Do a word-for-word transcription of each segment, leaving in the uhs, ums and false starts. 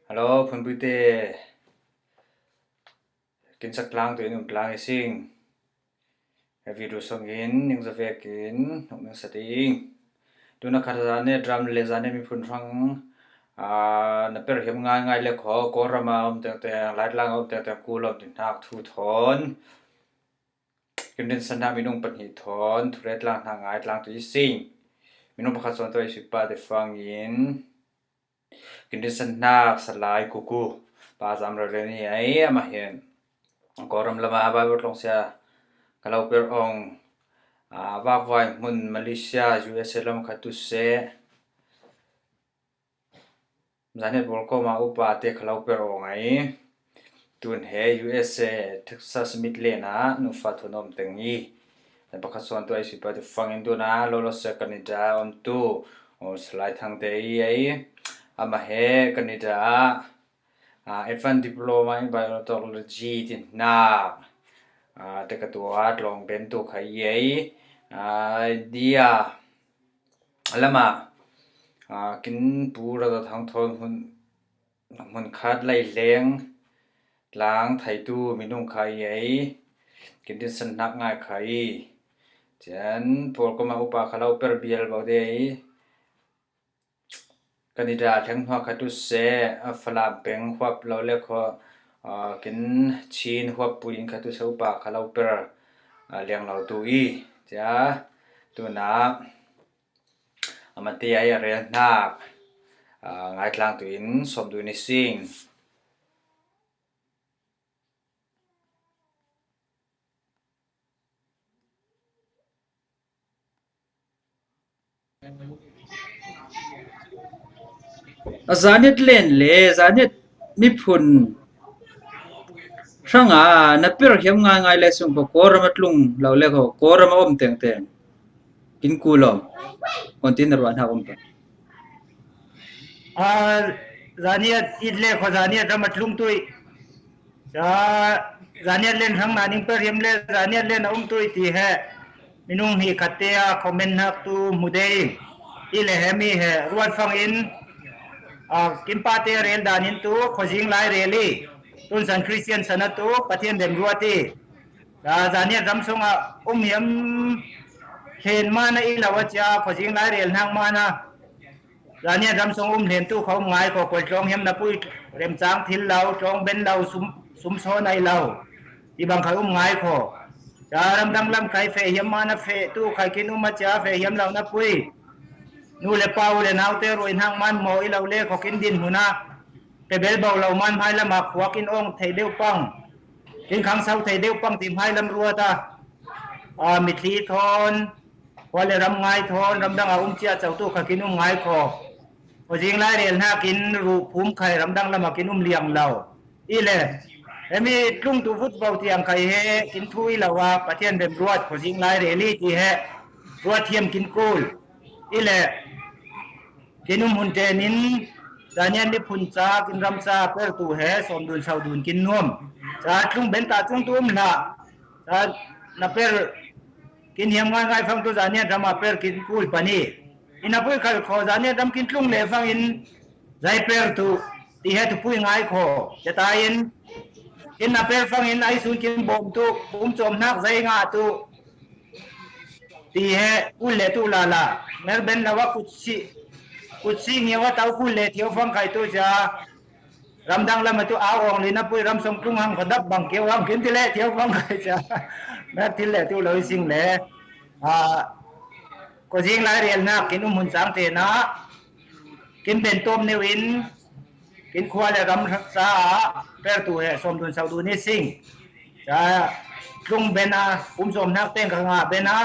Hello, phunbuite. Kin sak tlang tu in um tlang i sing. He video song in ning za vekin hong ning sa ding. Tuna khat zane drum le zane miphun hrang, ah, na per hiam ngai ngai le kho, Kawlram a om teng teng, Laitlang a om teng teng, kul om tin hnak thu thawn. Kin rinsan hna minung pahnih thawn, thu re tlang hna ngai tlang tu i sing. Minung pakhat sawn tu i sui pa te fangin. Kin rinsan hnak Salai Kuku, pa zam rel ni ai, amah hin Kawlram lama Bible tlawng sia ka lo per ong, ah, vakvai hmun Malaysia, U S A lam kha tu seh. Zanet Bawlkawma upa te ka lo per ong ai. Tun he U S A Texas Midland ah nufa thun om teng i. Na pakhat sawn tu ai sui pa te fangin tuna lo lo se Canada om tu, oh, Salai Thang te i ai. Amah he Canada ah, ah, Advanced Diploma in Biotechnology tin hnak, ah, te ka tu a tlawng ben tu kha i ai. Ah, India lama, ah, kin pu Raza Thang thawn hmun, hmun khat lai leng tlang thaitu minung kha i ai. Kin rinsan hnak ngai kha i. Cian Bawlkawma upa ka lo per bial bau de i. Canada thleng hnuak kha tu seh, a Falam peng huap lo le kho, ah, kin Chin huap pui in kha tu seh upa ka lo per, ah, liang lo tu i. Cia, tuna, amate ai a rel hnak, ah, ngai tlang tu in sawm tu ni sing. A Zanet len le Zanet miphun hranga na per hiam ngai ngai le sung ko Kawlram a tlung lo le ko Kawlram a om teng teng. Kin kul om. Kon tin ruah hna om ta. Ah, Zanet it le kho Zanet ram a tlung tu i. Ca, Zanet len hrang na ning per hiam le Zanet len a um tu i ti he. Minung hnih khat te a comment hnak tu hmu dei. I le he mi he ruat fang in, ah, kin pa te rel dan in tu khuazing lai rel i. Tun san Christian sana tu Pathian dem ruat i. Ca, Zanet ram sung a um hiam hlen mana i lo a cia khuazing lai rel hnak mana. Zanet ram sung um hlen tu kha um ngai kho, kol tlawng hiam na pui remcang thil lo, tlawng ben lo, sum, sum sawn ai lo. Ti bang kha um ngai kho. Ca ramdang lam khai feh hiam mana feh tu khai kin um a cia feh hiam lo na pui. Nu le pa u le nau te ruai hnak man maw i lo le kho kin din hmun a. Pe bel bau lo man hmai lam a khua kin awng thei deuh pang. Kin khang sau thei deuh pang ti hmai lam ruat a. Ah, mitthli thawn, khua le ram ngai thawn, ramdang a um cia co tu kha kin um ngai kho. Khuazing lai rel hna kin ruh phum khai ramdang lam a kin um liang lo. I le, he mi tlung tu vut vo tiang khai he, kin thu i lo a, Pathian bem ruat, khuazing lai rel i ti he, ruat thiam kin kul. I le, kin um hun ten in, Zanet miphun ca, kin ram ca, per tu he, sawm dun, sau dun, kin nuam. Ca tlung ben ta cung tu um hlah. Ca na per kin hiam ngai ngai fang tu Zanet ram a per kin kul pani. I na pui khal kho Zanet ram kin tlung le fang in zai per tu ti he tu pui ngai kho. Ca ta in kin na per fang in ai sun kin bawm tu um cawm hnak zai ngah tu ti he kul le tu lala. Mer ben lo a kutsi, kutsi ngiau a tau kul le thiau fang khai tu ca. Ramdang lam a tu au awng le na pui ram sawm tlung hang kha dap bang keu hang kin ti le thiau bang khai cia. Mer thil le tu lo i sing le. Ah, khuazing lai rel hnak kin um hun cang te na. Kin ben tawm neu in kin khua le ram ca per tu he sawm dun sau dun i sing. Ca tlung ben a um sawm hnak teng kha ngah ben a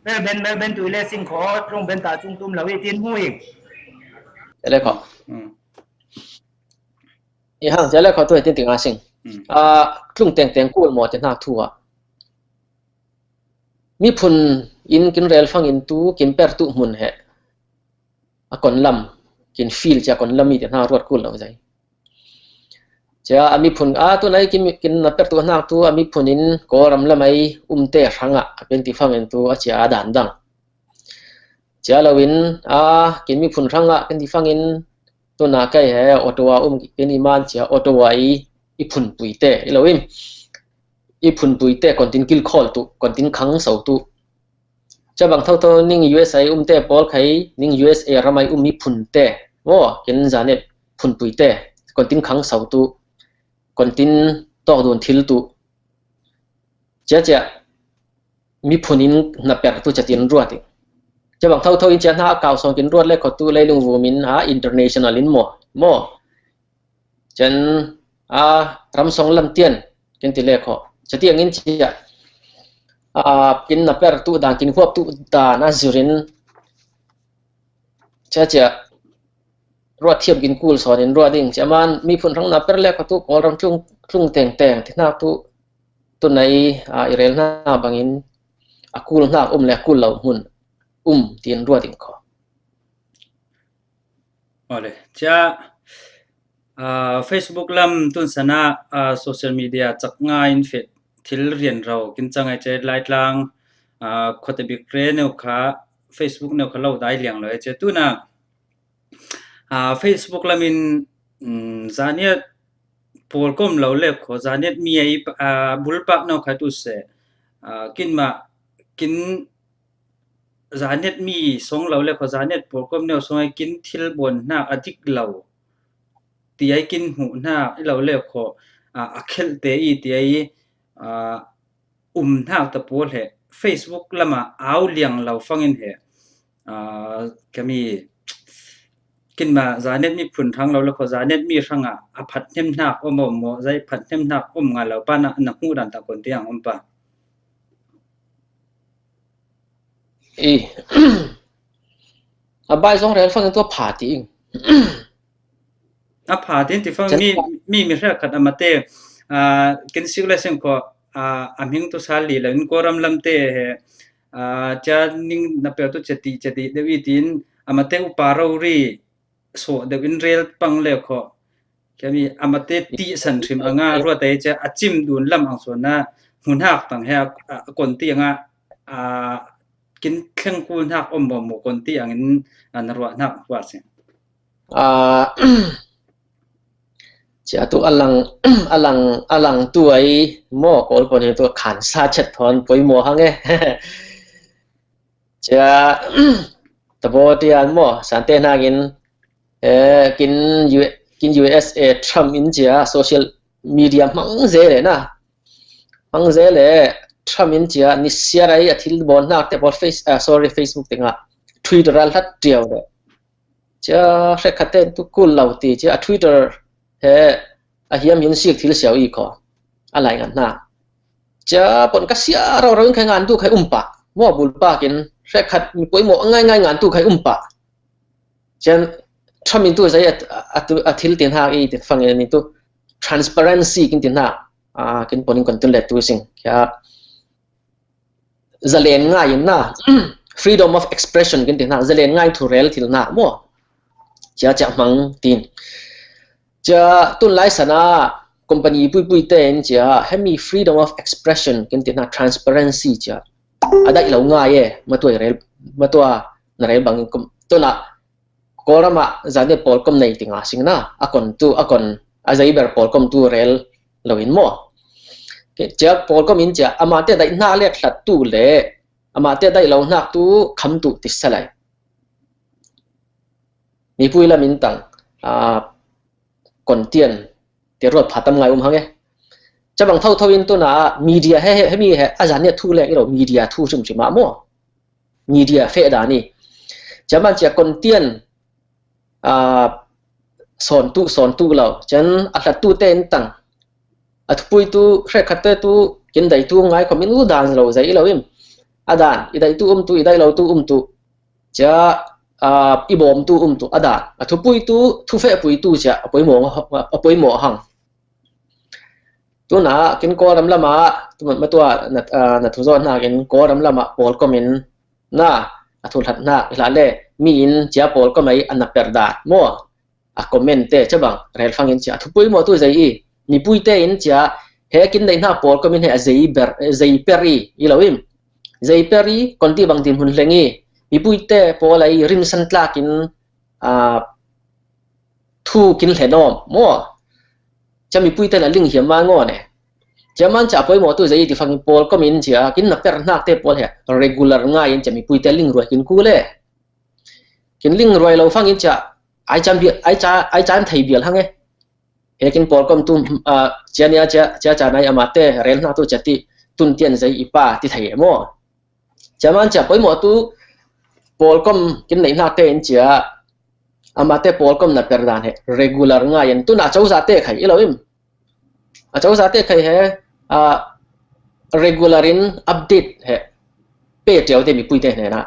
per ben mer ben tu i le sing kho tlung ben ta cung tum lo i tin hmu i. Ele kho. Hmm. I hang cia le kho tu he tin ti nga sing. Hmm. Ah, tlung teng teng kul maw ti hnak thu ah. Miphun in kin rel fang in tu kin per tu hmun he. A kon lam, kin fil cia kon lam i ti hna ruat kul lo zai. Cia a miphun, a tu nai kin, kin na per tu hnak tu a miphun in Kawlram lam ai um te hrang ah, a pen ti fang in tu a cia a dan dang. Cia lo in, a kin miphun hrang ah, kin ti fang in Tuna kei he Ottawa um kei ni man cia Ottawa i, i phunpui te, i lo in. I phunpui te kontin kilkhawl tu, kontin khangso tu. Cia bang thotho ning U S A um te pawl khai, ning U S A ramai um i phun te. Maw, kin zanet phunpui te, kontin khangso tu, kontin tawkdun thil tu. Cia cia, mi phunin na per tu cia tin ruat i. Cia bang thotho in cia hna a kau sawng kin ruat le kho tu leilung vum in ha international in maw. Maw. Cian a ram sawng lam tian kin ti le kho. Cia tiang in cia. A kin na per tu dan, kin huap tu dan a zirin. Cia cia. Ruat thiam kin kul sawn in ruat ding. Cia man mi phun rang na per le kho tu Kawlram tlung, tlung teng teng ti hna tu. Tuna i, a, i rel hna bangin a kul hna um le a kul lo hmun um tin ruat ding kho. Ole, cia, a, Facebook lam tun sana, a, social media chak nga in fe thil rian ro kin chang ai cia Laitlang, a, khawte bik re neu kha, Facebook neu kha lo dai liang lo ai cia tuna, a, Facebook lamin, mm, zaniat pawlkom lo le kho, zaniat mi ai, a, bulpak neu kha tu se, a, kin ma, kin zaniat mi sawng lo le kho, zaniat pawlkom neu sawng ai kin thil bawn hna a dik lo. Ti ai kin hmuh hna i lo le kho, a, a khelh te i ti ai, a, um hnak ta pawl he Facebook lama au liang lo fangin he, a, kami kin ma zaniat mi phun hrang lo le kho, zaniat mi hrang a, a phat hnem hnak om om maw, zai phat hnem hnak om nga lo pa na, na hmuh dan ta kon tiang om pa. I. A bai zong rel fangin tua pha ti ing. A pha tin ti fang mi, mi, mi hriak khat a mate, a, kin sik le seng ko, a, a hming tu sa li lo in Kawlram lam te he, a, cia ning na per tu cia ti, cia ti deuh i tin, a mate upa rori, sawh deuh in rel pang le kho. Kami a mate ti san hrim a nga ruat ai cia a cim dun lam ang suan na hmun hak tang he a, a, a kon ti anga, a, kin thleng kul hnak om bawm maw kon ti angin, a, na ruah hnak ruah sing. A, cia tu a lang, a lang, a lang tu ai maw Kawl pon hi tu khan sa chet thawn poimaw hang e. Cia, tabo tian maw, sante hnakin, eh, kin U-, kin U S A Trump in cia social media hmang ze le na. Hmang ze le Trump in cia nisiar ai a thil bawn hnak te pawl face, ah, sorry, Facebook te nga. Twitter a hlat tiau le. Cia hrekkhat te tu kul lo ti cia a Twitter he a hiam hin sik thil siau i kho. A lai ngan hna. Cia pon ka sia ro ro in khai ngan tu khai um pah. Maw bul pak in hrekkhat mi poimaw a ngai ngai ngan tu khai um pah. Cia Trump in tu zai a, a, tu, a thil tin hak i ti fang in tu transparency kin tin hak. A, kin pon in kon tun le tu sing. Cia zalen ngai in na, freedom of expression kin ti hna, zalen ngai thu rel thil hna maw. Cia cia hmang tin. Cia tun lai sana company puipui te in cia hemi freedom of expression kin ti hna, transparency cia. A daih lo ngai e, matua i rel, matua na rel bang in kum. Tuna Kawlram ah zaniat pawlkom nei ti nga sing na, a kon tu, a kon, a zei ber pawlkom tu rel lo in maw. Cia pawlkom in cia, amate daih hna lek hlat tu le, amate daih lo hnak tu kham tu ti sa lai. Mipui lam in tang, a, kon tian, ti ruat pha tam ngai um hang e. Cia bang thotho in tuna media he, he, he mi he, a zaniat thu lek i lo media thu hrim hrim ah maw. Media feh dan i. Cia man cia kon tian, a, sawn tu, sawn tu lo. Cian a hlat tu te in tang. A thupui tu, hrekkhat te tu, kin dai tu ngai khom in u dan lo zai i lo im. A dan, i dai tu um tu, i dai lo tu um tu. Cia, a, i bawm tu um tu, a dan. A thupui tu, thufeh pui tu cia, a poimaw, a poimaw hang. Tuna kin Kawlram lama, tu ma tua na, a, na thu zawn hna kin Kawlram lama pawlkom in na a thu hlat hna hla le mi in cia pawlkom ai an na per dan maw? A comment te cabang rel fang in cia a thupui maw tu zei i mipui te in cia he kin dei hna pawlkom in he a zei ber, zei per i, i lo im. Zei per i, kon ti bang din hun hleng i mipui te pawl ai rimsan tlak in, a, thu kin hlen awm maw? Cia mipuite na ling hiam ma ngaw ne. Cia man cia poimawhtu zei ti fangin pawlkom in cia kin na per hnak te pawl he regular ngai in cia mipuite ling ruai kin kul e. Kin ling ruai lo fangin cia ai can bial, ai ca, ai can thei bial hang e. He kin pawlkom tu, ah, cia nia cia, cia ca nai amate rel hnak tu cia ti tun tian zei i pa ti thei e maw? Cia man cia poimawhtu pawlkom kin neih hnak te in cia amate pawlkom na per dan he regular ngai in tun a cozate khai i lo im. A cozate khai he, ah, regular in update he pe tiau te mipuite hnena.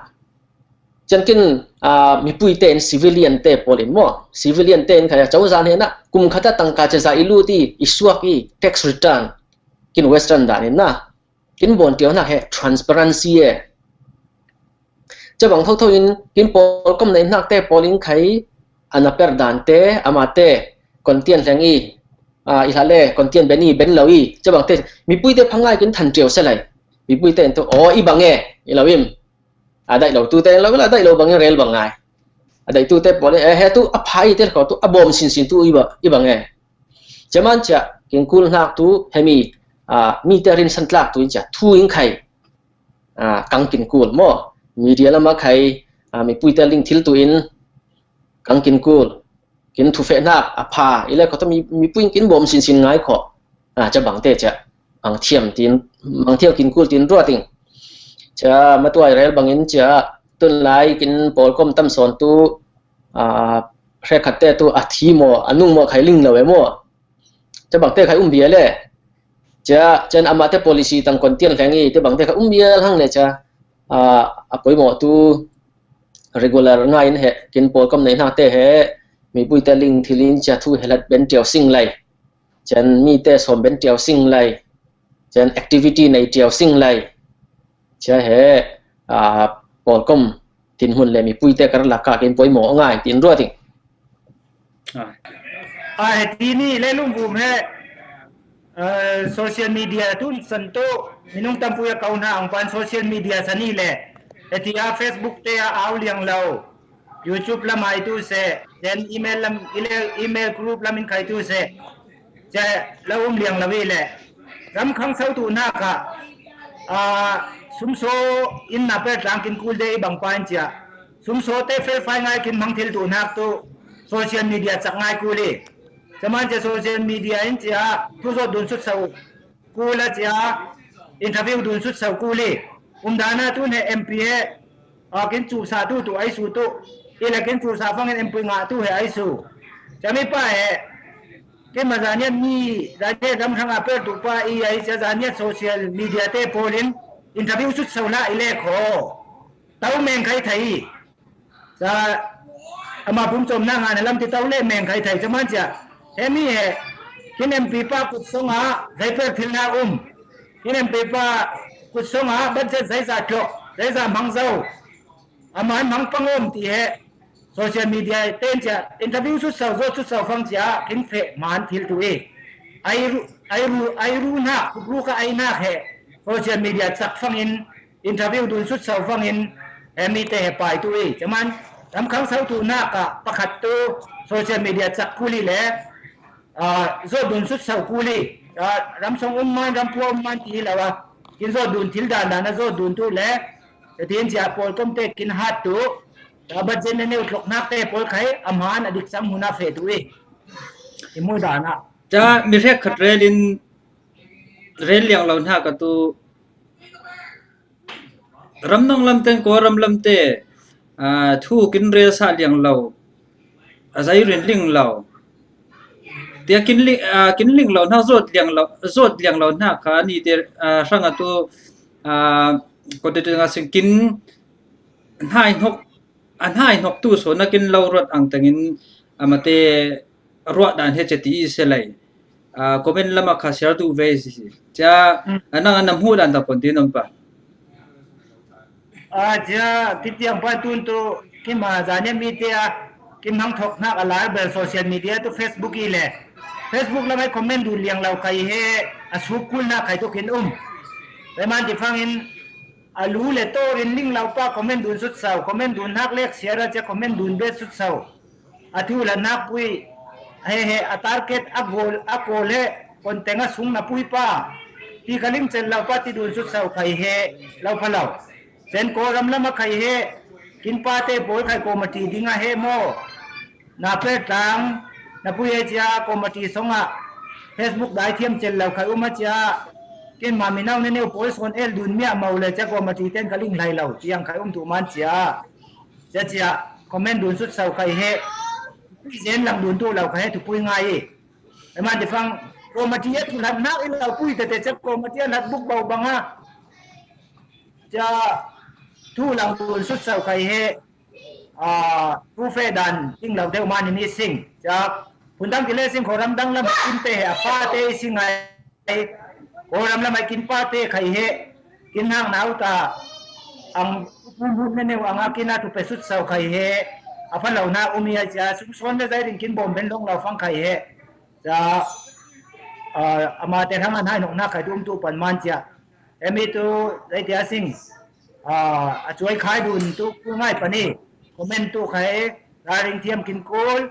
Cian kin, ah, mipuite in civilian te pawl in maw? Civilian te in khai a cozan hnena kum khata tangka cia za i lut i, i suak i tax return kin western dan in na. Kin bawn tiau hnak he transparency e. Cia bang thotho in kin pawlkom neih hnak te pawl in khai a na per dan te amate kon tian hleng i, ah, i hla le kon tian ben i ben lo i cia bang te mipuite phangai kin than tiau se lai. Mipuite in tu aw i bang e i lo im. A daih lo tu te lo la daih lo bang e rel bang ngai. A daih tu te pawl e he tu a phai te kho tu a bawm sin sin tu i ba, i bang e. Cia man cia kin kul hnak tu hemi, ah, mite rin san tlak tu in cia thu in khai, ah, kang kin kul maw? Media lama khai, ah, mipuite ling thil tu in kang kin kul. Kin thufeh hnak a pha i le kho tu mi, mipui in kin bawm sin sin ngai kho. Ah, cia bang te cia bang thiam tin, bang thiam kin kul tin ruat ing. Cia matuai rel bangin cia tun lai kin pawlkom tam sawn tu, ah, hrekhat te tu a thi maw, a nung maw khai ling lo e maw? Cia bang te khai um bial e. Cia, cian amate policy tang kon tian hleng i, cia bang te khai um bial hang le cia, ah, a poimawhtu regular ngai in he, kin pawlkom neih hnak te he, mipuite ling thil in cia thu he hlat ben tiau sing lai. Cian mite sawm ben tiau sing lai. Cian activity nei tiau sing lai. Cia he, ah, pawlkom tinhmun le mipuite kar laka kin poimaw ngai tin ruat ing. Ah. Ah, he ti ni le lungvum he, ah, social media tun san tu minung tampui a kau hna ang pan social media sani le he ti a Facebook te a au liang lo. YouTube lam ai tu se, then email lam, email, email group lam in khai tu se. Cia lo um liang lo i le. Ram khang sau tu hna kha, ah, sumso in na per tlang kin kul de i bang pa in cia. Sumso te fel fai ngai kin mang thil tu hnak tu social media cak ngai kul i. Cia man cia social media in cia thu zawt dun sut sau kul a cia interview dun sut sau kul i. Um dan a tu he M P he, ah, kin cuhsa tu tu ai su tu. I le kin cuhsa fangin M P ngah tu he ai su. Cia mi pa he, keimah zaniat mi, zaniat ram hrang a per tu pa i ai cia zaniat social media te pawl in interview sut sau hlah i le kho. Tau meng khai thei. Cia ama pum cawm na ngah na lam ti tau le meng khai thei cia man cia. He mi he, kin M P pa kut song a, zei per thil na um. Kin M P pa kut song a, budget zei za tlok, zei za hmang zo. Amah an hmang pang awm ti he social media ten cia interview sut sau, zawt sut sau fang cia, kin feh man thil tu i. Ai ru, ai ru, ai ru hnak, ru ka ai hnak he social media cak fangin interview dun sut sau fangin he mi te he pai tu i. Cia man ram khang sau tu hnak ah pakhat tu social media cak kul i le, ah, zawt dun sut sau kul i, ah, ram song um man, ram pua um man ti lo a, kin zawt dun thil dan dan a zawt dun tu le, cia tin cia pawlkom te kin hat tu, ah, budget na neu tlok hnak te pawl khai a man a dik cang hmun a feh tu i. I mu dan a. Cia mi hrek khat rel in rel liang lo hna ka tu. Ram nang lam ten ko ram lam te, ah, thu kin rel sa liang lo. A zei rin ling lo. Tia kin ling, ah, kin ling lo hna zawt liang lo, zawt liang lo hna kha ni te, ah, hrang a tu, ah, ko te tu nga sing kin hnai hnok, a hnai hnok tu so na kin lo ruat ang tengin amate ruah dan he cia ti i se lai. Ah, comment lama kha share tu ve si. Cia, mm, a nang a na hmuh dan ta kon ti nom pa. Ah, cia, ti tiang pa tun tu, keimah zaniat mi te a, kin hmang thok hnak a lar bel social media tu Facebook i le. Facebook lam ai comment dun liang lo khai he, a suk kul hnak khai tu kin um. Pai man ti fangin, a lu le tawr in ling lo pa comment dun sut sau, comment dun hnak lek siar a cia comment dun bet sut sau. A thu la nak pui, he he a target a goal a goal he konteng a sung na pui pa. Ti ka ling chel lo pa ti dun sut sau khai he lo pha lo. Sen ko ram lam a khai he kin pa te poi khai ko ma ti ding a he mo. Na pe tang na pui he chia ko ma ti song a Facebook dai thiam chel lo khai um a chia. Kin ma mi nau ne neu poi son el dun mi a mau le chia ko ma ti ten ka ling lai lo chiang khai um tu man chia. Chia chia comment dun sut sau khai he. Pui zen lang dun tu lau khai he tu pui ngai. Eman ti fang ko ma ti a tu lat nak i lau pui te te chia ko ma ti a lat buk bau bang a. Chia tu lang dun sut sau khai he. A tu fe dan ting lau deu man ni sing. Chia phun dang ki le sing ko ram dang lam kin te he a pa te sing ai. Ko ram lam ai kin pa te khai he. Kin hang nau ta ang pu pu ne neu ang a kin a tu pe sut sau khai he. A pha lo na um i a chia sum son le zai ring kin bom ben long lau fang khai he. Chia a ama te hang an hai nok na khai tu um tu pan man chia. Emi tu zai tia sing. A chuai khai dun tu ku ngai pani. Comment tu khai ra ring thiam kin kul.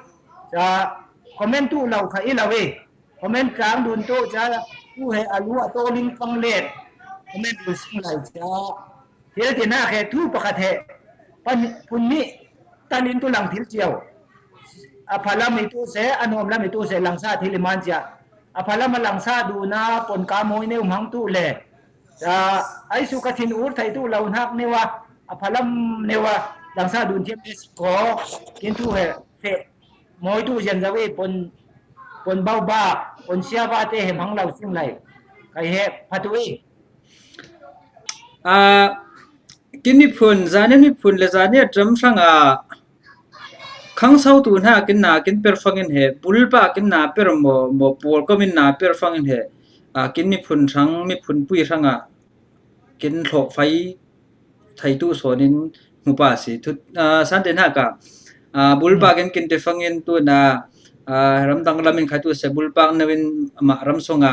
Chia comment tu lau khai i lau i. Comment tlang dun tu chia tu he a lu a to ling pang let. Comment tu sing lai chia. Thil ti na khe tu pakhat he. Pan pun ni tan in tu lang thil chiau. A pha lam i tu se, a nuam lam i tu se, lang sa thil i man chia. A pha lam a lang sa dun a pon ka moi neu mang tu le. Chia ai su ka thin ur thai tu lau nak neu a. A pha lam neu a lang sa dun thiam es ko. Kin tu he fe. Moi tu zian zau i pon, pon bau ba, pon sia ba te he mang lau sing lai. Kai he pha tu i. A kin miphun, zani miphun le zani a tam sang a khang sau tu hna kin na kin per fangin he, bulpa kin na per mo, mo pol ko min na per fangin he, a kin miphun sang, miphun pui sang a kin hlok fai thai tu sonin hmu pa si. Thut, a, san te hna ka, a, bulpa kin kin te fangin tu na, a, ramdang lamin khai tu se bulpa nevin ma ram song a,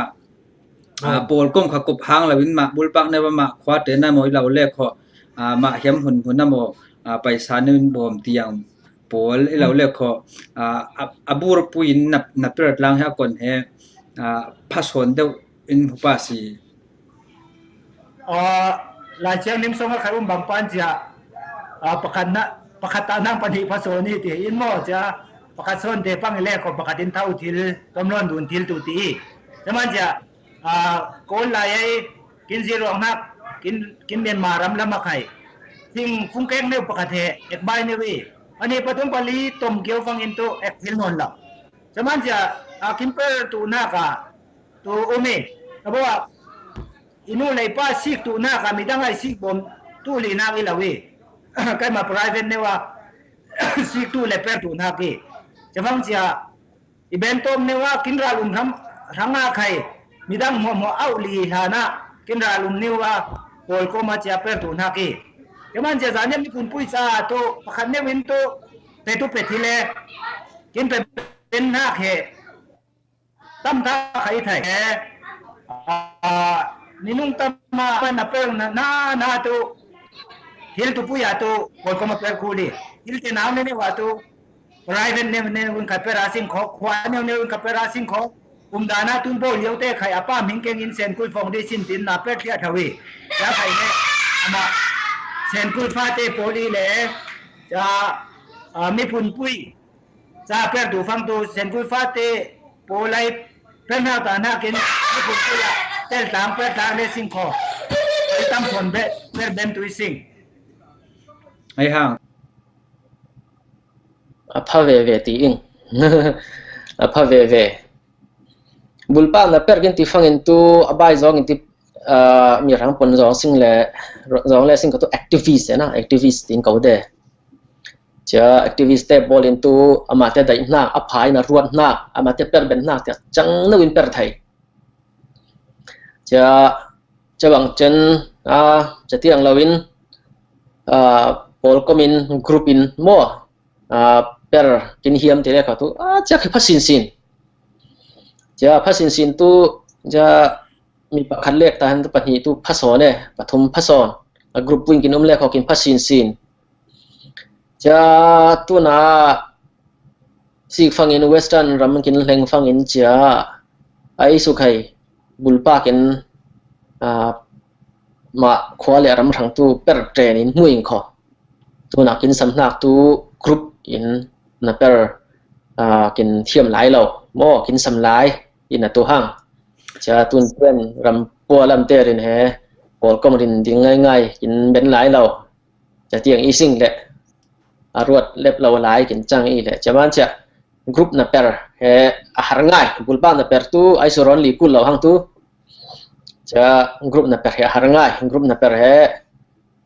a, pawl kong kha kup hang lo in mah bulpak ne mah khua te na maw i lo le kho, a, mah hiam hun hun na maw, a, paisa ne bawm tiang pawl i lo le kho, a, a, a bur pui in na, na per tlang he a kon he, a, phasawn deuh in hupa si. A, Lai Thiang Lim song a khai um bang pan cia, a, pakhat na, pakhat ta nang pahnih phasawn hi ti in maw cia, pakhat sawn te pang i le kho pakhat in thau thil, tomlawn dun thil tu ti i. Cia man cia, a, kawl lai ei, kin zir ruang hnak, kin, kin Myanmar ram lam a khai. Thing fungkek neu pakhat he, ek bai neu i. Pahnih pathum pali tom kio fang in tu ek thil nawn lo. Cia man cia, a, kin per tu nak a, tu um i. Ka bo a, i nu lei pa sik tu nak a, midang ai sik bom tu li nak i lo i. Kai ma private neu a, sik tu le per tu nak i. Cia fang cia, i ben tom neu a kin ral um hrang, hrang a khai, midang hmuahhmuah auh li hlan a kin ral um neu a, pawl kawm a cia per tu hnak i. Cia man cia zan miphun pui ca tu, pakhat neu in tu, pe tu pe thil e, kin pe pen hnak he, tam ta khai thai he, a, minung tam a, na per na, na, na tu, thil tu pui a tu, pawl kawm a per khu li, thil te nau ne neu a tu, private neu neu in ka per a sing kho, khua neu neu in ka per a sing kho. Um dan a tun bawi lio te khai a pa hming keng in Sen Kul Foundation tin na per thliah tho i. Cia khai ne, ama Sen Kul fate pawl i le, cia, a, miphun pui, cia per tu fang tu Sen Kul fate pawl ai per hna ta hnak in miphun pui a tel tlang per tlang le sing kho. Ai tam phon be, per ben tu i sing. Ai hang. A pha ve ve ti in. A pha ve ve. Bulpak na per kin ti fangin tu a bai zong in ti, a, mi rang pon zong sing le, zong le sing ko tu activist na, activist tin ko de. Cia activist te bol in tu ama te dai hnak, a phai na ruat hnak, ama te per ben hnak cia cang no in per thai. Cia, cia bang cen, a, cia tiang lo in, a, pawl kawm in, group in maw, a, per kin hiam ti le kha tu, a, cia khi pha sin sin. Cia pha sin sin tu, cia mi pakhat lek ta han tu pahnih tu phasawn e, pathum phasawn. A group wing kin um le kho kin pha sin sin. Cia tu na, sik fangin Western ram kin hleng fangin cia a ei sukhai bulpak in, ah, mah khua le ram hrangtu per ṭen in hmuing kho. Tuna kin samhnak tu group in na per, ah, kin thiam lai lo maw, kin sam lai in a tu hang. Cia tun pen ram pua lam te rin he Kawlkom rin ding ngaingai kin ben lai lo. Cia tiang i sing le a ruat lep lo lai kin cang i le cia man cia group na per he a har ngai, bulpak na per tu ai su rawn li kul lo hang tu. Cia group na per he a har ngai, group na per he,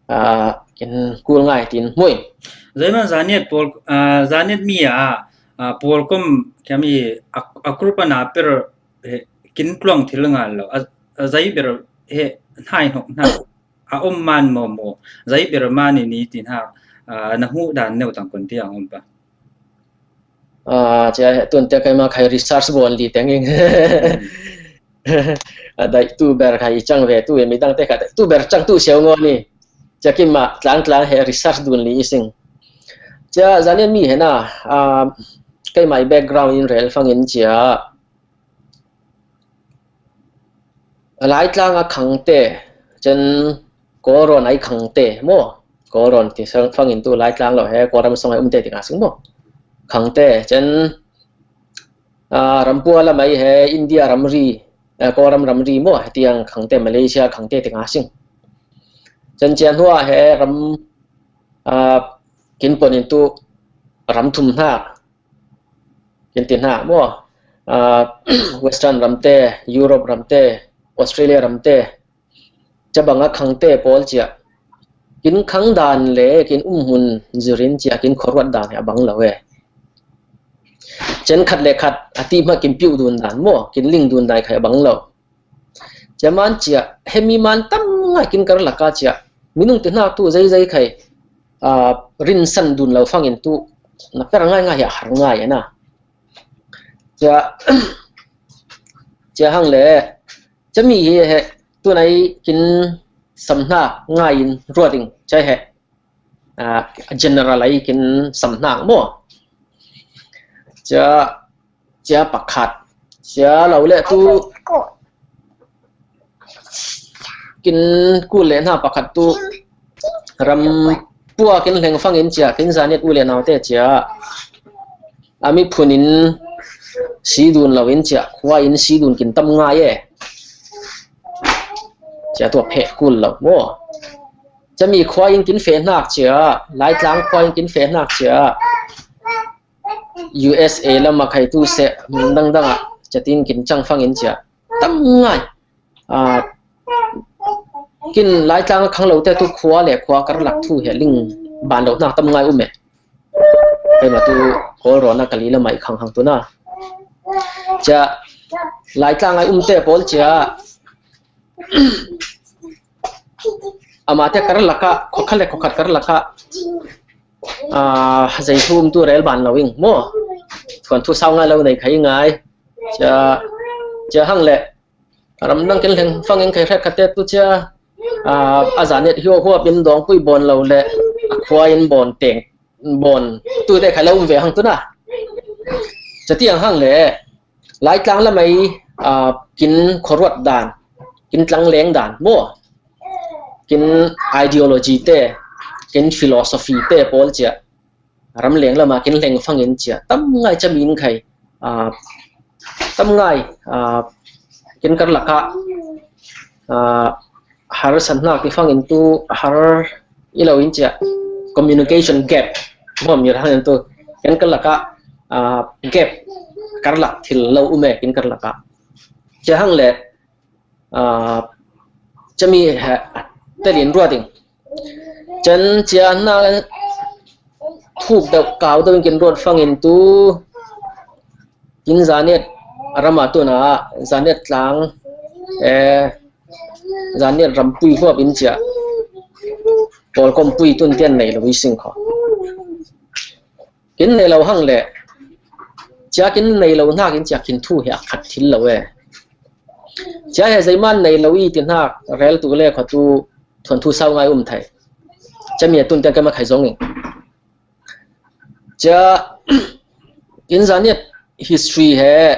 ah, kin kul ngai tin hmuing. Zaiman Zaniat Pawl, ah, Zaniat mi a, ah, Pawlkom kiami a, a group a na per he kin tluang thil ngal lo. A, a zai ber he hnai hnok hna a om man maw maw, zai ber man i ni tin ha, ah, na hmuh dan neu tang kon tiang om pa. Ah, cia tun te kaima khai research bawl li teng ing. A daih tu ber khai chang ve tu e, midang te kha daih tu ber chang tu siau ngo ni. Cia kima tlang tlang he research dun li i sing. Cia Zaniat mi he na, ah, kaima i background in rel fangin cia Laitlang a khangte, chen Kawlrawn ai khangte maw? Kawlrawn ti sang fangin tu Laitlang lo he, Kawlram song ai umte ti nga sing maw? Khangte, chen, ah, rampua lam ai he, India ramri, eh, Kawlram ramri maw? Hetiang khangte, Malaysia khangte ti nga sing. Chen cia hnua he ram, ah, kin pon in tu ram thum hna, kin ti hna maw? Ah, Western ramte, Europe ramte, Australia ramte, cabang a khangte pawl cia kin khang dan le kin um hmun zirin cia kin khuaruat dan hi a bang lo e. Chen khat le khat a ti hma kin piuh dun dan maw, kin ling dun dan khai a bang lo. Cia man cia, hemi man tam ngai kin karlaka cia, minung ti hnak tu zeizei khai, ah, rinsan dun lo fangin tu na per ngai ngai hi a har ngai a na. Cia, cia hang le, cia mi hi he, tunai kin sam hna ngai in ruat ding, cia he, ah, general ai kin sam hna maw? Cia, cia pakhat, cia lo le tu, kin kul le hna pakhat tu, ram pua kin hleng fangin cia, kin Zaniat u le naute cia, a miphun in si dun lo in cia, khua in si dun kin tam ngai e. Cia tua pheh kul lo maw? Cia mi khua in kin feh hnak cia, Laitlang khua in kin feh hnak cia, U S A lam a khai tu seh, hmun dangdang ah, cia tin kin cang fangin cia, tam ngai. Ah, kin Laitlang a khang lo te tu khua le khua karlak thu he ling ban lo hna tam ngai um e. Keima tu Kawlrawn a kali lamah i khang hang tu na. Cia Laitlang ai um te pawl cia amah te karlaka, khokhat le khokhat karlaka, ah, zei thu um tu rel ban lo ing maw? Thuan thu sau ngai lo nei khai ngai. Cia, cia hang le, ram dang kin hleng fangin khai hret khat te tu cia, ah, a Zaniat hiau huap in dawngpui bawn lo le, a khua in bawn teng, bawn tu te khai lo um ve hang tu na. Cia tiang hang le, Laitlang lam ai, ah, kin khuaruat dan, kin tlangleng dan maw? Kin ideology te, kin philosophy te pawl cia, ramleng lamah kin hleng fangin cia, tam ngai cia min khai, ah, tam ngai, ah, kin karlaka, ah, har san hnak ti fangin tu har i lo in cia, communication gap, maw mi hang in tu, kin karlaka, ah, gap, karlak thil lo um e, kin karlaka. Cia hang le, ah, cia mi he, telin ruat ding. Chen cia hna thuk deuh kau deuh in kin ruat fangin tu kin Zaniat ram a tun ah Zaniat tlang, eh, Zaniat rampui huap in cia Kawlkom pui tun tian nei lo i sing kho. Kin nei lo hang le, cia kin nei lo hnak in cia kin thu hi a khat thil lo e. Cia he zeiman nei lo i ti hnak rel tu le kho tu thuan thu sau ngai um thai. Cia mi a tun tiang keima khai zong in. Cia, Kin Zaniat history he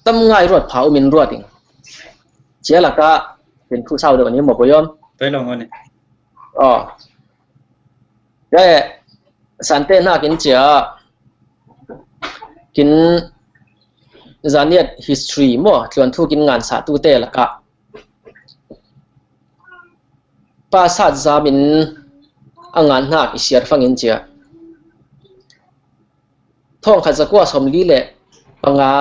tam ngai ruat pha um in ruat ing. Cia laka kin thu sau deuh ni maw, Pu Yom? Toi lo ngone. Oh. Ka e, sante hna kin cia, kin Zaniat history maw, tluan thu kin ngan sa tu te laka. Pa sat zam in a ngan hnak i siar fangin cia. Thawngkhat zakua sawmli le panga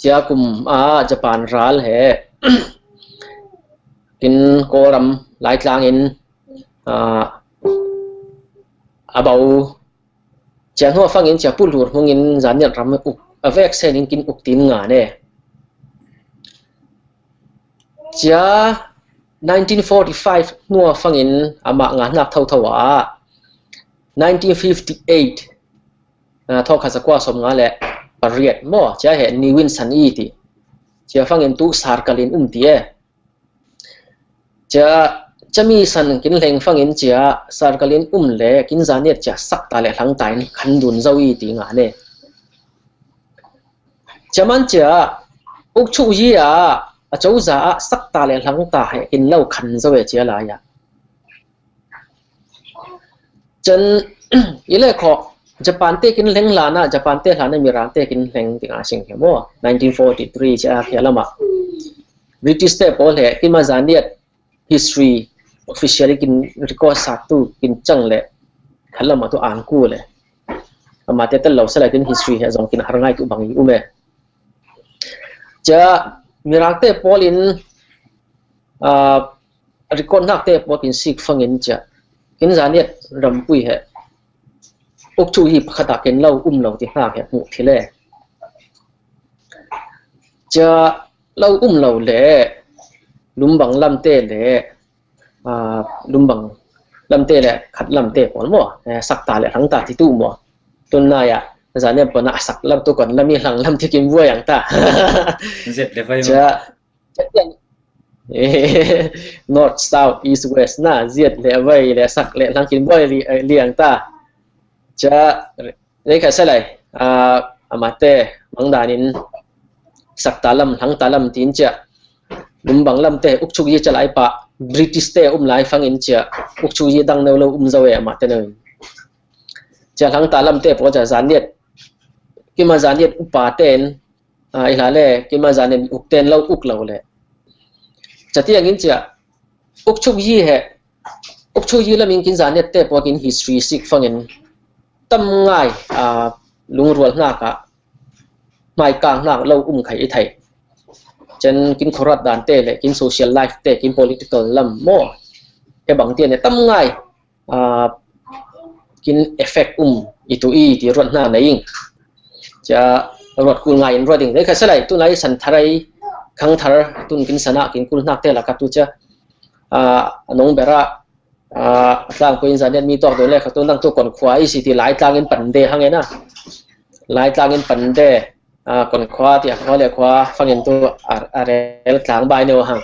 cia kum ah Japan ral he kin Kawlram Laitlang in, ah, a bau cia hnuah fangin cia pulur hmungin Zaniat ram uk a vek sen in kin uk tin nga ne. Cia nineteen forty-five hnuah fangin amah ngan hnak thotho ah nineteen fifty-eight, ah, thawngkhat zakua sawmnga le pariat maw, cia he Niwin San i ti. Cia fangin tu Sarkalin um ti e. Cia, cia mi san kin hleng fangin cia Sarkalin um le kin Zaniat cia sakta le hlangta in khan dun zo i ti nga ne. Cia man cia ukchuk yi ah a coza ah sakta le hlangta he kin lo khan zo e cia lai ah. Cun i le kho Japan te kin hleng hlan ah, Japan te hlan ah Mirang te kin hleng ding a sing hi maw? Nineteen forty-three cia khi lam ah British te pawl he kin ma Zaniat history officially kin record sa tu kin cang le khalam ah tu an ku le. Amah te tel lo sa lai kin history he zong kin har ngai tu bang i um e. Cia Mirang te pawl in, ah, record hnak te pawl kin sik fangin cia kin Zaniat rampui he ukchuk yi pakhat ah kin lo um lo ti hnak he hmuh thil e. Cia lo um lo le lumbang lam te le, ah, lumbang lam te le khat lam te pawl maw, eh, sakta le hlangta ti tu maw? Tun nai ah Zaniat pon ah sak lam tu kon lam i hlang lam ti kin buai ang ta. Zet le vai maw? Cia, cia tiang. North, south, east, west na, ziat le vai le sak le hlang kin buai li, eh, liang ta. Cia, zei kha sa lai, ah, amah te, mang dan in sakta lam, hlangta lam tin cia. Lumbang lam te, ukchuk yi cia lai pa, British te um lai fangin cia, ukchuk yi dang no lo um zo e amah te no. Cia hlangta lam te pawl cia Zaniat, kin ma Zaniat upa ten, ah, i hla le, kin ma Zaniat uk ten lo uk lo le. Cia tiang in cia, ukchuk yi he, ukchuk yi lam in kin Zaniat te pawl kin history sik fangin tam ngai, ah, lungrual hnak ah, hmaikang hnak lo um khai i thei. Cun kin khuaruat dan te le, kin social life te, kin political lam maw, ke bang te ne tam ngai, ah, kin effect um i tu i ti ruat hna nei ing. Cia ruat kul ngai in ruat ding. Zei kha sa lai, tu nai san thar ai, khang thar, tun kin sana, kin kul hnak te laka tu cia, ah, a nong bera, ah, tlangpui in Zaniat mi tuak dun le kha tu nang tu kon khua i si ti Laitlang in pan de hang e na. Laitlang in pan de, ah, kon khua ti a khua le khua fangin tu a, a rel tlang bai neu hang.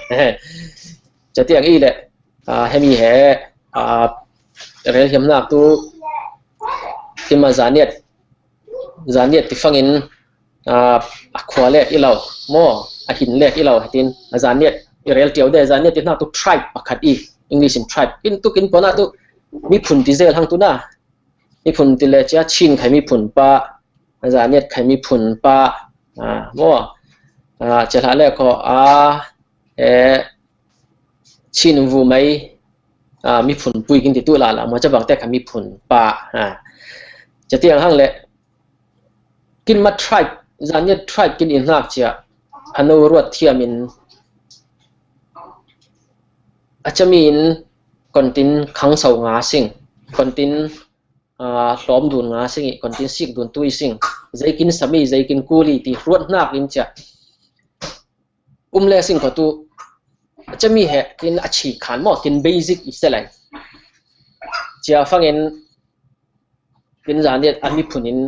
Cia tiang i le, ah, hemi he, ah, rel hiam hnak tu kin ma Zaniat, Zaniat ti fangin, ah, a khua lek i lo, maw, a hin lek i lo, hatin, a Zaniat, i rel tiau de, Zaniat ti hnak tu tribe pakhat i, English in tribe. Kin tu kin pona tu, miphun ti zel hang tu na, miphun ti le cia Chin khai miphun pa, a Zaniat khai miphun pa, ah, maw, ah, cia hla le kho, ah, eh, Chin vu mai, ah, miphun pui kin ti tu la la, maw, cia bang te khai miphun pa, ah. Cia tiang hang le, kin ma tribe, Zaniat tribe kin in hnak cia, a no ruat thiam in, a cami in kontin khang so nga sing, kontin, ah, hlawm dun nga sing i, kontin sik dun tu i sing, zei kin sami, zei kin kuli ti ruat hnak in cia. Um le sing kho tu, a cami he, kin a chi khan maw, kin basic i se lai. Cia fangin, kin Zaniat a miphun in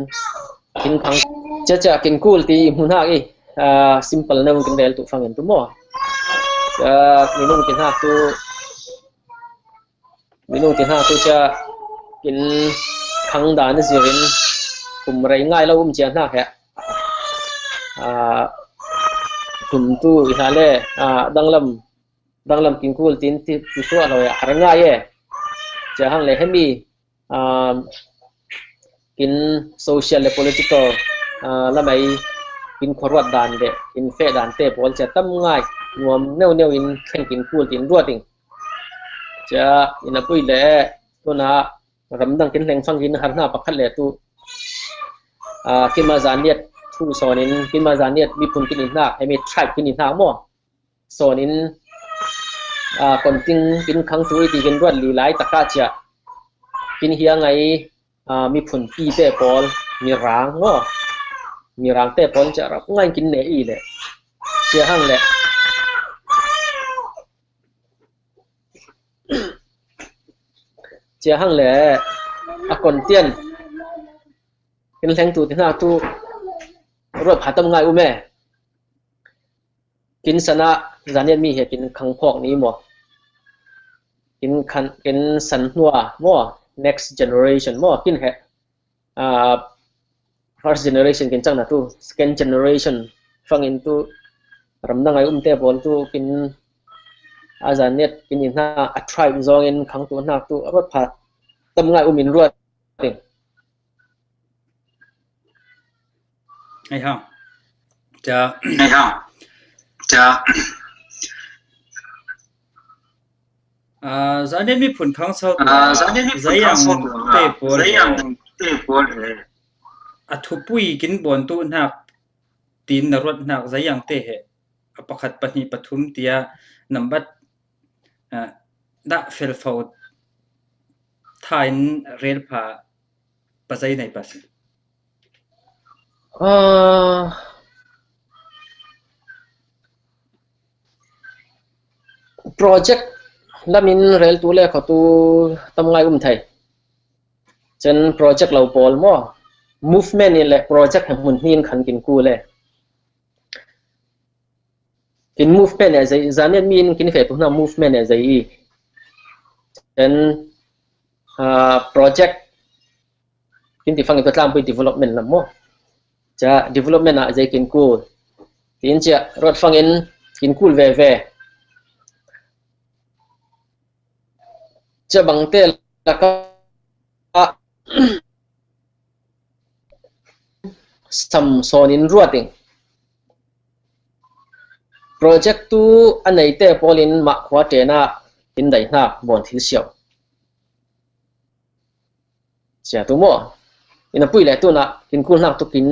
kin khang. Cia cia kin kul ti i hmu hnak i, ah, simple nung kin rel tu fangin tu maw. Cia minung kin hnak tu, minung kin hnak tu cia kin khang dan a zirin kum rei ngai lo um cia hna he, ah, kum tu i hna le, ah, danglam, danglam kin kul tin ti, ti suah lo he, a har ngai e. Cia hang le hemi, ah, kin social le political, ah, lamai kin khuaruat dan le kin feh dan te pawl cia tam ngai nuam neu neu in thleng kin kul tin ruat ing. Cia ina pui le tuna ramdang kin hleng fang kin har hna pakhat le tu, ah, kinma zaniat thu sawn in kinma zaniat miphun kin i hnak, hemi tribe kin i hnak maw? Sawn in, ah, konting kin khang tu i ti kin ruat li lai takah cia kin hiang ai, ah, miphun pi te pawl, Mirang maw? Mirang te pawl cia rap ngai kin ne i le cia hang le cia hang le a kon tian kin hleng tu ti hna tu ruat pha tam ngai um e. Kin san ah zaniat mi he kin khang phawk ni maw? Kin khan, kin san hnua maw? Next generation maw? Kin he, ah, first generation kin cang na tu, second generation fang in tu ramdang ai um te pawl tu kin a zaniat kin i hna, a tribe zong in khang tu hna tu a ruat pha tam ngai um in ruat. Ai ha. Cia. Ai ha. Cia. Ah, zaniat miphun khang sau tu, ah, zaniat miphun khang sau tu, zai ang te pawl he, zai ang te pawl he a thupui kin buan tu hnak tin na ruat hnak zai ang te he a pakhat pahnih pathum tia nambat, ah, dah felfo tha in rel pha pa zei nei pa si. Ah, project lam in rel tu le kho tu tam ngai um thei. Cun project lo pawl maw? Movement in le project he hmun hnin khan kin ku le. Kin movement e zei, zaniat mi in kin feh tu hna movement e zei i. Cun, ah, project kin ti fang i tu tlampui development lam maw? Cia development ah zei kin kul. Tin cia ruat fang in kin kul ve ve. Cia bang te lakah sam sawn in ruat ing. Project tu a nei te pawl in mah khua ṭen ah kin dai hnak bawn thil siau. Cia tu maw? Ina pui le tuna kin kul hnak tu kin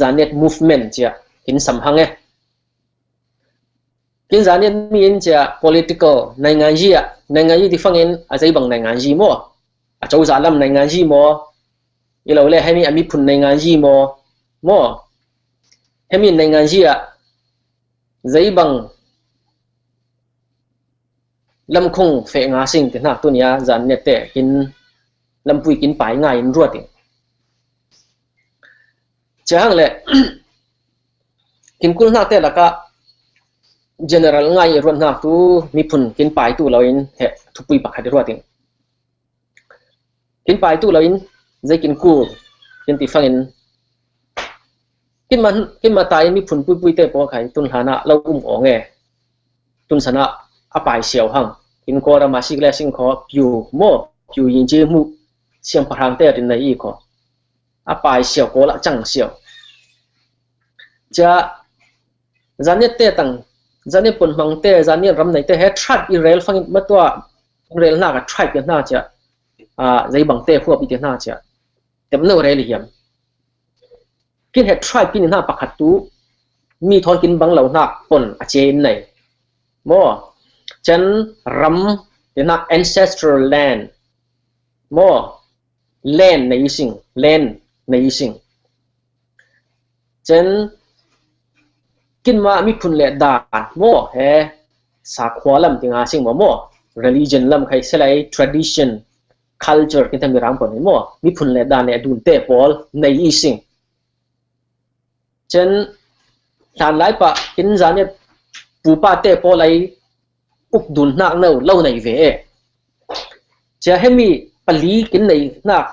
zaniat movement cia kin sam hang e. Kin zaniat mi in cia political, nainganyi ah, nainganyi ti fang in a zei bang nainganyi maw? A cozah lam nainganyi maw? I lo le hemi a miphun nainganyi maw? Maw? Hemi nainganyi ah zei bang lamkhung feh nga sing ti hnak tu nia zaniat te kin lampui kin pai ngai in ruat ing. Cia hang le kin kul hnak te lakah general ngai i ruat hnak tu miphun kin pai tu lo in he thupui pakhat i ruat ing. Kin pai tu lo in zei kin kul kin ti fang in kin man, kin mata in miphun puipui te pawl khai tun hlan ah lo um awng e. Tun san ah a pai siau hang. Kin Kawlram a sik le sing kho piu maw, piu yin ci mu siang pahrang te rin na i kho. A pai siau Kawl ah cang siau. Cia zaniat te tang, zaniat punhmang te, zaniat ram nei te he tribe i rel fang in matua rel hna ka tribe i hna cia, ah, zei bang te huap i ti hna cia. Tem no rel i hiam. Kin he tribe kin i hna pakhat tu mi thawn kin bang lo hna pon a cia in nei. Maw, chan ram ti hna ancestral land. Maw, land nei i sing, land nei i sing. Chan kinma miphun le dan maw he sakhua lam ti nga sing maw, maw religion lam khai selai tradition, culture kin tami rang pon maw miphun le dan le dun te pawl nei i sing. Chan hlan lai pah kin zaniat pupa te pawl ai uk dun hnak no lo nei ve e. Cia hemi pali kin nei hnak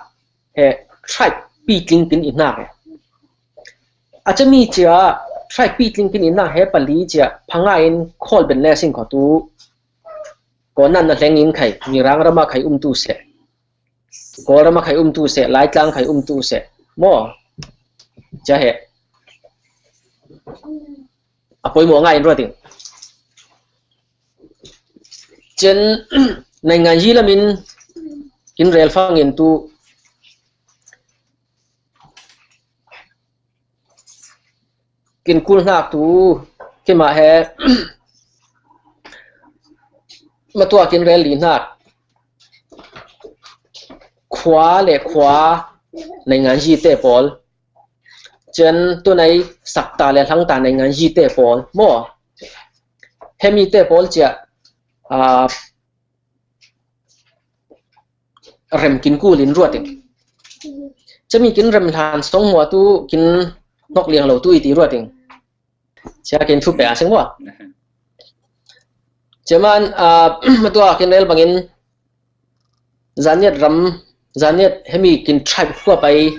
he tribe pitling kin i hnak e. A chami cia, tribe pitling kin i hnak he pali cia, phangai in khawl ben le sing kho tu, ko nan na hleng in khai, Mirang rama khai um tu se. Kawlrama khai um tu seh, Laitlang khai um tu seh. Maw? Cia he. A poimawh ngai in ruating. Cen naingan yi lamin kin rel fangin tu kin kul hnak tu kima he matua kin rel li hnak khua le khua naingan yi te pawl. Cen tunai sakta le hlangta naingan yi te pawl. Maw? Hemi te pawl cia, a, rem kin kul in ruating. Cemi kin rem hlan song mua tu kin nok liang lo tu i ti ruating. Cia kin thu pe a seng mua. Cia man, a, matua kin rel bangin Zaniat ram, Zaniat hemi kin tribe khua pai,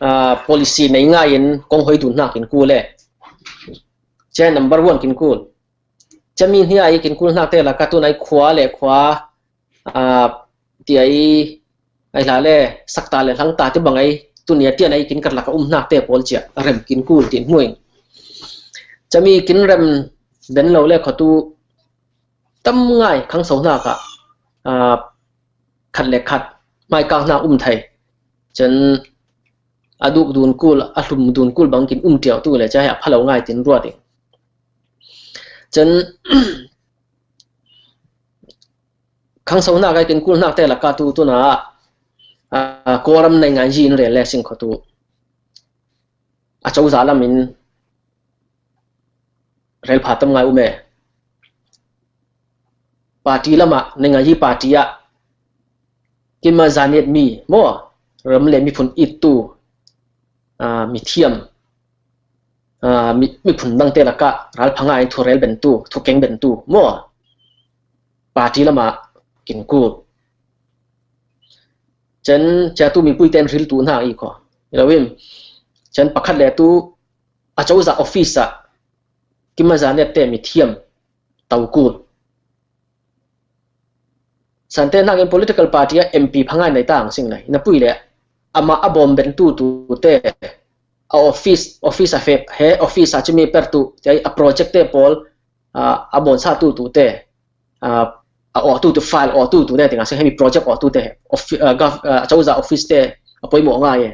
a, policy nei ngai in kong hoi tu hnak kin kul le. Cia number one kin kul. Cemi hnia i kin kul hnak te la ka tunai khua le khua, a, ti ai, ai hla le sakta le hlangta ti bang ai tunia tian ai kin kar laka um hnak te pawl cia rem kin kul tin hmuing. Cemi kin rem den lo le kho tu tam ngai khang so hnak ah, a, khat le khat mai kang hnak um thei. Cen a duk dun kul, a hlum dun kul bang kin um tiau tu le cia he a phalo ngai tin ruating. Cen khang so hnak ai kin kul hnak te laka tu tuna, a, Kawlram naingan yi in rel le sing kho tu. A cozah lamin rel pha tam ngai um e. Party lama, naingan yi party ah, kima Zaniat mi, maw, ram le miphun it tu, a, mithiam, a, mi, miphun dang te laka, ral phanga in thu rel ben tu, thu keng ben tu, maw, party lama kin kul. Cen cia tu mipui ten ril tu hna i kho. I lo in, cen pakhat le tu a cozah office ah kima Zaniat te mithiam tau kul. Sante hnakin political party a M P phangai nei tang sing lai. Na pui le ama a bawm ben tu tu te a office, office a fek, he office a cimi per tu, te a project te pawl, a, a bawn sa tu tu te, a, a aw tu tu, file aw tu tu ne, tinga se hemi project aw tu te, offi-, a, gov-, a, cozah office te a poimawh ngai e.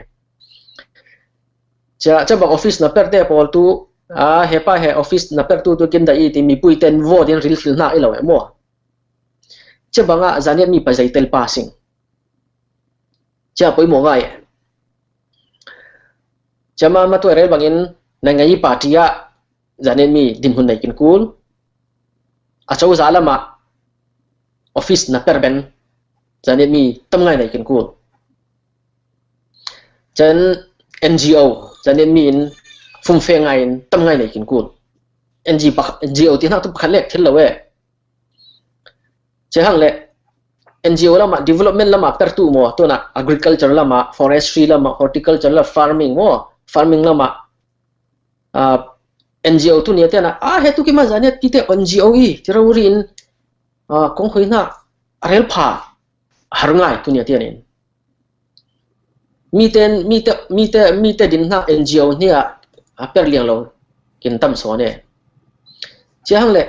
Cia, cia bang office na per te pawl tu, a, he pa he office na per tu tu kin da i ti mipui ten vote in ril fil hna i lo e maw. Cia bang a Zaniat mi pa zei tel pa sing. Cia poimawh ngai e. Cia ma, ma tuai rel bangin naingan yi party ah Zaniat mi dinhmun nei kin kul. A cozah lama office na per ben Zaniat mi tam ngai nei kin kul. Cen N G O, Zaniat mi in fumfe ngai in tam ngai nei kin kul. N G O pakhat, N G O ti hnak tu pakhat lek thil lo e. Cia hang le N G O lama, development lama per tu maw, tuna agriculture lama, forestry lama, horticulture lama, farming maw, farming lama, a, N G O tunia tiana, a, he tu kima Zaniat ti te N G O i, ti rori in, a, kong hoi hna, a rel pha, har ngai tunia tianin. Mite, mite, mite, mite din hna N G O hnia a per liang lo kin tam sawn e. Cia hang le,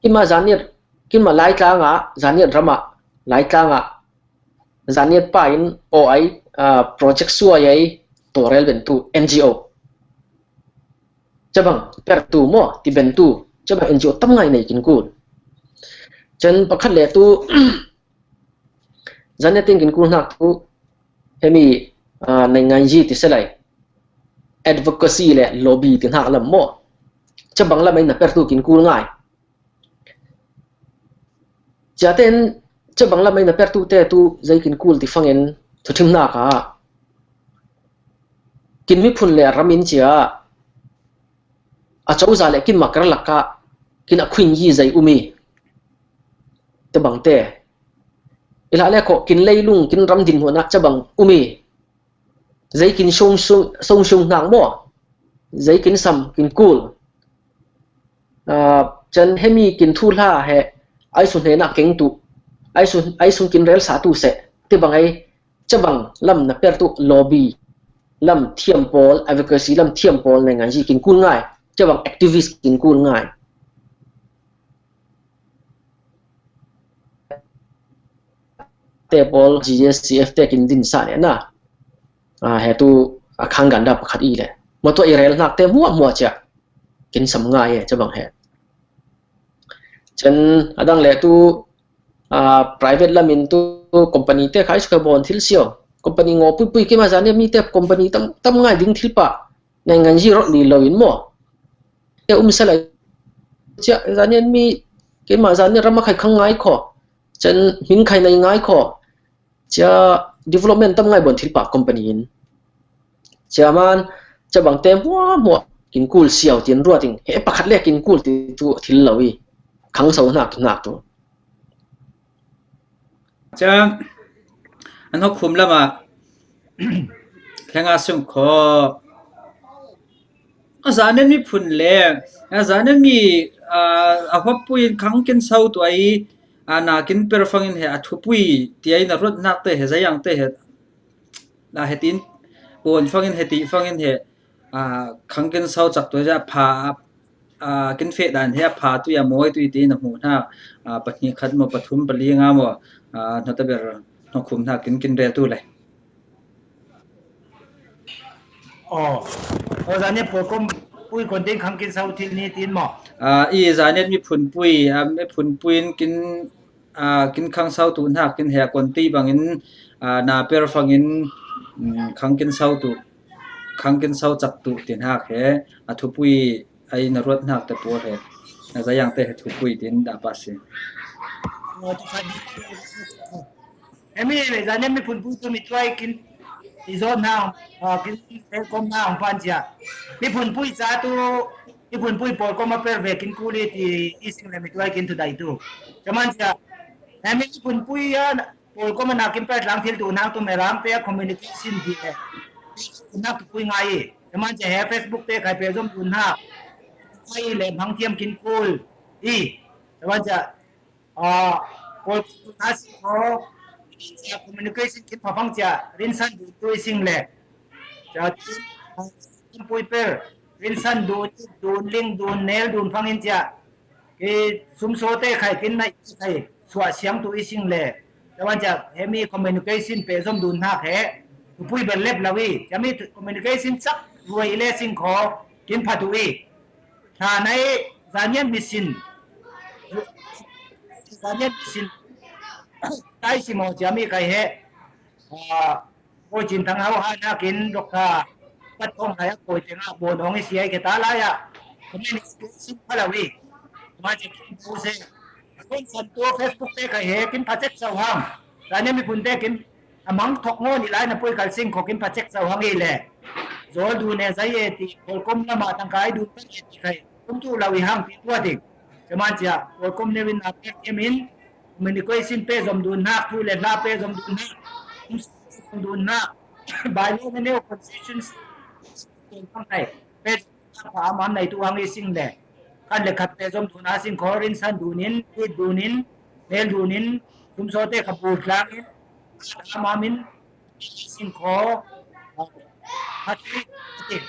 kima Zaniat, kima Laitlang ah, Zaniat ram ah, Laitlang ah, Zaniat pa in aw ai, a, project suai ai, tawrel ben tu N G O. Cabang per tu maw, ti ben tu, cabang N G O tam ngai nei kin kul. Cen pakhat le tu, Zaniat in kin kul hnak tu, hemi, a, naingan yi ti selai. Advocacy le lobby ti hnak lam maw. Cabang lam ai na per tu kin kul ngai. Cia ten, cabang lam ai na per tu te tu, zei kin kul ti fangin, thu thim hnak ah. Kin miphun le ram in cia, a cozah le kin makar laka, kin a khuin yi zei um i. Te bang te. I hlah le kho, kin leilung, kin ram dinhmun ah, cabang um i. Zei kin sung sung sung sung hnak maw? Zei kin sam kin kul. Ah, chan hemi kin thu hla he ai sun hena keng tu. Ai sun, ai sun kin rel sa tu se. Ti bang ai, chabang lam na per tu lobby lam thiam pawl, advocacy lam thiam pawl na ngan ji kin kul ngai. Chabang activist kin kul ngai. Te pawl G S C F te kin din sa ne na. Ah, he tu a khang ganda pakhat i le. Matua i rel hnak te muah muah cia. Kin sam ngai e, chabang he. Chan adang le tu, ah, private lam in tu company te khai suka bon thil sio. Company ngo pui pui kima zane mi te company tam, tam ngai ding thil pa. Nai ngan ji rot li lo in mo. Te um sa lai cia zane mi kima zane rama khai khang ngai kho. Chan min khai nai ngai kho. Cia development tam ngai bon thil pa company in. Cia man, chabang te muah muah kin kul siau tin ruat in. He pakhat le kin kul ti tu thil lo i. Khang so hnak tu hnak tu. Cia, an hok khum lama. Hlenga sung kho. A zanen miphun le, a zanen mi, ah, a huappui in khang kin sau tu ai, a na kin per fangin he a thupui, ti ai na ruat hnak te he, zayang te he, na he tin, pon fangin he, ti fangin he, ah, khang kin sau cak tu he, a pha, ah, kin feh dan he, a pha tu ya moi tu i ti na hmu hna, ah, pahnih khat mo, pathum, pali nga mo, ah, na ta ber, na khum hna kin, kin rel tu le. Oh, oh, zanen pawlkom pui kon ding khang kin sau thil ni tin maw? Ah, i zanen miphun pui, ah, miphun pui in kin, ah, kin khang sau tu hnak kin he kon ti bangin, ah, na per fangin, mm, khang kin sau tu, khang kin sau cak tu ti hnak he, a thupui ai na ruat hnak te pawl he, na zayang te he thupui tin da pa si. Oh, tu khan. Hemi zanen miphun pui tu mi tuai kin i zawn hna, ah, kin telkom hna hong pan cia. Miphun pui ca tu, miphun pui pawlkom a per ve kin kul i ti i sing le mi tuai kin tu dai tu. Caman cia. Hemi miphun pui a pawlkom a na kin per tlang thil tu hna tu me ram pe a communication ti le. Nak tu pui ngai i. Caman cia he Facebook te khai pe zom tu hna. Ngai le hmang thiam kin kul i. Caman cia. Ah, Kawl tu na si ko, cia communication kin phafang cia, rinsan dun tu i sing le. Cia, ah, pui per, rinsan dun, dun ling, dun nel, dun fangin cia. Ki sum so te khai, kin nai khai, suah siang tu i sing le. Cia wan cia, hemi communication pe zom dun hnak he, tu pui ber lep lo i. Cia mi tu communication cak ruai le sing ko, kin pha tu i. Hla nai zanian misin. Zanian misin. Tai si mo cia mi kai he. Ah, ko cin tang hau ha na kin dok ha. Pat kong hai ko ceng a bon ong i si ai ke ta lai a. Ko min sin palawi. Ma cia kin tu se. Kon san tu Facebook te kai he kin pacek sau hang. Zanian mi pun te kin a mang thok ngo ni lai na pui kal sing ko kin pacek sau hang i le. Zol du ne zai e ti, Kawl kom lama tangkai du ne ti kai. Kum tu lau i hang ti tua ding. Caman cia, Kawl kom neu in a pek em in, communication pe zom dun hnak, thu le hla pe zom dun hnak, kum zom dun hnak, bai lo ne neu constitution pe zom hnak, pe zom hnak pa aman nai tu hang i sing le. Kan le khat pe zom dun a sing ko rin san dun in, it dun in, mel dun in, sum so te ka bu tlang in, ama min, sing ko, hati, hati.